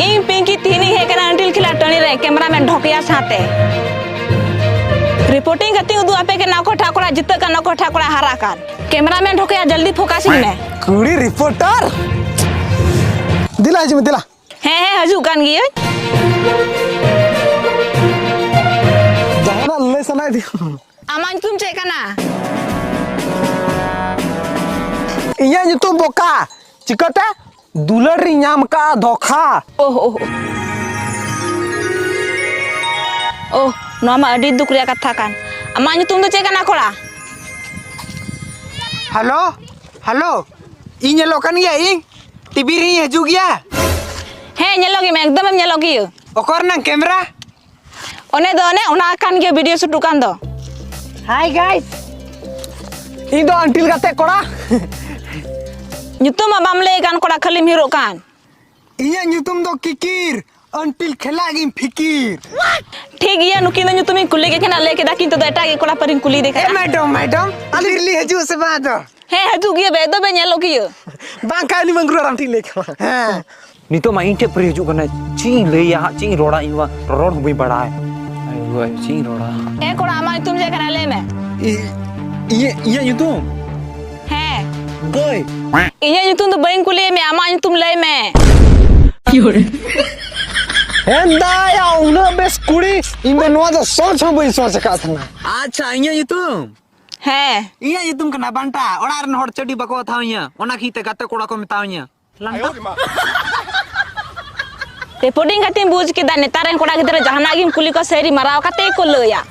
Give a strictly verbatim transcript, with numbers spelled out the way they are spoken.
ᱤᱧ ᱯᱤᱝᱠᱤ ᱛᱤᱦᱤᱧ ᱤᱧ ᱦᱮᱡ ᱠᱟᱱᱟ ᱟᱹᱱᱴᱤᱞ ᱠᱷᱮᱞᱟ ᱴᱟᱺᱰᱤ ᱨᱮ ᱠᱮᱢᱨᱟᱢᱮᱱ ᱰᱷᱚᱠᱭᱟ ᱥᱟᱶᱛᱮ᱾ ᱨᱤᱯᱳᱨᱴᱤᱝ ᱠᱟᱛᱮᱧ ᱩᱫᱩᱜ ᱟᱯᱮ ᱠᱟᱱᱟ ᱚᱠᱚᱭ ᱴᱷᱟᱜ ᱠᱚᱲᱟ ᱡᱤᱛᱟᱹᱜ ᱠᱟᱱ, ᱚᱠᱚᱭ ᱴᱷᱟᱜ ᱠᱚᱲᱟ ᱦᱟᱨᱟᱜ ᱠᱟᱱ᱾ ᱠᱮᱢᱨᱟᱢᱮᱱ ᱰᱷᱚᱠᱭᱟ, ᱡᱚᱞᱫᱤ ᱯᱷᱳᱠᱟᱥᱤᱧ ᱢᱮ᱾ ᱠᱩᱲᱤ ᱨᱤᱯᱳᱨᱴᱟᱨ, ᱫᱮᱞᱟ ᱦᱤᱡᱩᱜ ᱢᱮ, ᱫᱮᱞᱟ᱾ ᱦᱮᱸ, ᱦᱮᱸ, ᱦᱤᱡᱩᱜ ᱠᱟᱱ ᱜᱤᱭᱟᱹᱧ᱾ ᱡᱟᱦᱟᱱᱟᱜ ᱞᱟᱹᱭ ᱥᱟᱱᱟᱭᱮᱫ ᱢᱮᱭᱟ? ᱟᱢᱟᱜ ᱧᱩᱛᱩᱢ ᱪᱮᱫ ᱠᱟᱱᱟ? ᱤᱧᱟᱹᱜ ᱧᱩᱛᱩᱢ ᱵᱚᱠᱟ᱾ ᱪᱤᱠᱟᱹᱛᱮ? ᱫᱩᱞᱟᱹᱲ ᱨᱤᱧ ᱧᱟᱢ ᱠᱟᱜᱼᱟ ᱫᱷᱳᱠᱟ᱾ ᱳᱦ, ᱳᱦ, ᱳᱦ᱾ ᱳᱦ, ᱱᱚᱣᱟ ᱢᱟ ᱟᱹᱰᱤ ᱫᱩᱠ ᱨᱮᱭᱟᱜ ᱠᱟᱛᱷᱟ ᱠᱟᱱ᱾ ᱟᱢᱟᱜ ᱧᱩᱛᱩᱢ ᱫᱚ ᱪᱮᱫ ᱠᱟᱱᱟ, ᱠᱚᱲᱟ? ᱦᱮᱞᱳ, ᱦᱮᱞᱳ, ᱤᱧ ᱧᱮᱞᱚᱜ ᱠᱟᱱ ᱜᱮᱭᱟ, ᱤᱧ ᱴᱤᱵᱷᱤ ᱨᱮᱧ ᱦᱤᱡᱩᱜ ᱜᱮᱭᱟ᱾ ᱦᱮᱸ, ᱧᱮᱞᱚᱜ ᱜᱮᱭᱟ, ᱮᱠᱫᱚᱢᱮᱢ ᱧᱮᱞᱚᱜ ᱜᱮᱭᱟ᱾ ᱚᱠᱟ ᱨᱮᱱᱟᱝ ᱠᱮᱢᱨᱟ? ᱚᱱᱮ ᱫᱚ ᱚᱱᱮ ᱚᱱᱟ ᱠᱟᱱ ᱜᱮᱭᱟ, ᱵᱷᱤᱰᱤᱭᱳ ᱥᱩᱴᱩᱜ ᱠᱟᱱ ᱫᱚ᱾ ᱦᱟᱭ ᱜᱟᱭᱥ, ᱤᱧ ᱫᱚ ᱟᱱᱴᱤᱞ ᱜᱟᱛᱮ ᱠᱚᱲᱟ᱾ ᱧᱩᱛᱩᱢ ᱢᱟ ᱵᱟᱢ ᱞᱟᱹᱭ ᱠᱟᱱ ᱠᱚᱲᱟ, ᱠᱷᱟᱹᱞᱤᱢ ᱦᱤᱨᱳᱜ ᱠᱟᱱ᱾ ᱤᱧᱟᱹᱜ ᱧᱩᱛᱩᱢ ᱫᱚ ᱠᱤᱠᱤᱨ, ᱟᱱᱴᱤᱞ ᱠᱷᱮᱞᱟᱜ ᱜᱤᱧ ᱯᱷᱤᱠᱤᱨ᱾ ᱴᱷᱤᱠ ᱜᱮᱭᱟ, ᱱᱩᱠᱤᱱ ᱫᱚ ᱧᱩᱛᱩᱢᱤᱧ ᱠᱩᱞᱤ ᱠᱮᱫ ᱠᱤᱱᱟ, ᱞᱟᱹᱭ ᱠᱮᱫᱟ ᱠᱤᱱ, ᱱᱤᱛᱚᱜ ᱫᱚ ᱮᱴᱟᱜ ᱜᱮ ᱠᱚᱲᱟ ᱯᱟᱹᱨᱤᱧ ᱠᱩᱞᱤᱭᱮᱫᱮ ᱮ ᱠᱟᱱᱟ᱾ ᱢᱮᱰᱟᱢ, ᱢᱮᱰᱟᱢ, ᱟᱞᱮ ᱨᱤᱞᱤ ᱦᱤᱡᱩᱜ ᱥᱮ ᱵᱟᱝ ᱟᱫᱚ? ᱦᱮᱸ, ᱦᱤᱡᱩᱜ ᱜᱮᱭᱟ ᱵᱮ, ᱮᱠᱫᱚᱢ ᱵᱮ ᱧᱮᱞᱚᱜ ᱜᱮᱭᱟ᱾ ᱵᱟᱝᱠᱷᱟᱱ ᱩᱱᱤ ᱢᱟᱹᱝᱜᱽᱨᱩ ᱦᱟᱲᱟᱢ ᱴᱷᱮᱱ ᱞᱟᱹᱭ ᱠᱮᱢᱟ᱾ ᱦᱮᱸ᱾ ᱱᱤᱛᱚᱜ ᱢᱟ ᱤᱧ ᱴᱷᱮᱱ ᱯᱷᱨᱤ ᱦᱤᱡᱩᱜ ᱠᱟᱱᱟ, ᱪᱮᱫ ᱤᱧ ᱞᱟᱹᱭᱟ ᱦᱟᱸᱜ, ᱪᱮᱫ ᱤᱧ ᱨᱚᱲᱟ, ᱤᱧ ᱢᱟ ᱨᱚᱲ ᱦᱚᱸ ᱵᱟᱹᱧ ᱵᱟᱲᱟᱭ᱾ ᱟᱭᱳ ᱵᱟᱵᱟ, ᱪᱮᱫ ᱤᱧ ᱨᱚᱲᱟ? ᱮ ᱠᱚᱲᱟ, ᱟᱢᱟᱜ ᱧᱩᱛᱩᱢ ᱪᱮᱫ ᱠᱟᱱᱟ ᱞᱟᱹᱭ ᱢᱮ? ᱤ-, ᱤᱧᱟᱹᱜ, ᱤᱧᱟᱹᱜ ᱧᱩᱛᱩᱢ? ᱦᱮᱸ᱾ ᱜᱟᱹᱭ᱾ ᱤᱧᱟᱹᱜ ᱧᱩᱛᱩᱢ ᱫᱚ ᱵᱟᱹᱧ ᱠᱩᱞᱤᱭᱮᱫ ᱢᱮᱭᱟ, ᱟᱢᱟᱜ ᱧᱩᱛᱩᱢ ᱞᱟᱹᱭ ᱢᱮ᱾ ᱦᱮᱸ ᱫᱟᱭᱟ, ᱩᱱᱟᱹᱜ ᱵᱮᱥ ᱠᱩᱲᱤ, ᱤᱧ ᱫᱚ ᱱᱚᱣᱟ ᱫᱚ ᱥᱚᱪ ᱦᱚᱸ ᱵᱟᱹᱧ ᱥᱚᱪ ᱟᱠᱟᱫ ᱛᱟᱦᱮᱱᱟ᱾ ᱟᱪᱪᱷᱟ, ᱤᱧᱟᱹᱜ ᱧᱩᱛᱩᱢ? ᱦᱮᱸ᱾ ᱤᱧᱟᱹᱜ ᱧᱩᱛᱩᱢ ᱠᱟᱱᱟ ᱵᱟᱱᱴᱟ᱾ ᱚᱲᱟᱜ ᱨᱮᱱ ᱦᱚᱲ ᱪᱟᱹᱰᱤ ᱵᱟᱠᱚ ᱦᱟᱛᱟᱣ ᱤᱧᱟ, ᱚᱱᱟ ᱠᱷᱟᱹᱛᱤᱨ ᱛᱮ ᱜᱟᱛᱮ ᱠᱚᱲᱟ ᱠᱚ ᱢᱮᱛᱟᱣ ᱤᱧᱟ᱾ ᱞᱟᱱᱴᱟ᱾ ᱨᱮᱯᱳᱨᱴᱤᱝ ᱠᱟᱛᱮᱧ ᱵᱩᱡᱽ ᱠᱮᱫᱟ, ᱱᱮᱛᱟᱨ ᱨᱮᱱ ᱠᱚᱲᱟ ᱜᱤᱫᱽᱨᱟᱹ ᱡᱟᱦᱟᱱᱟᱜ ᱜᱮᱢ ᱠᱩᱞᱤ ᱠᱚᱣᱟ, ᱥᱟᱹᱨᱤ ᱢᱟᱨᱟᱣ ᱠᱟᱛᱮ ᱜᱮᱠᱚ ᱞᱟᱹᱭᱟ᱾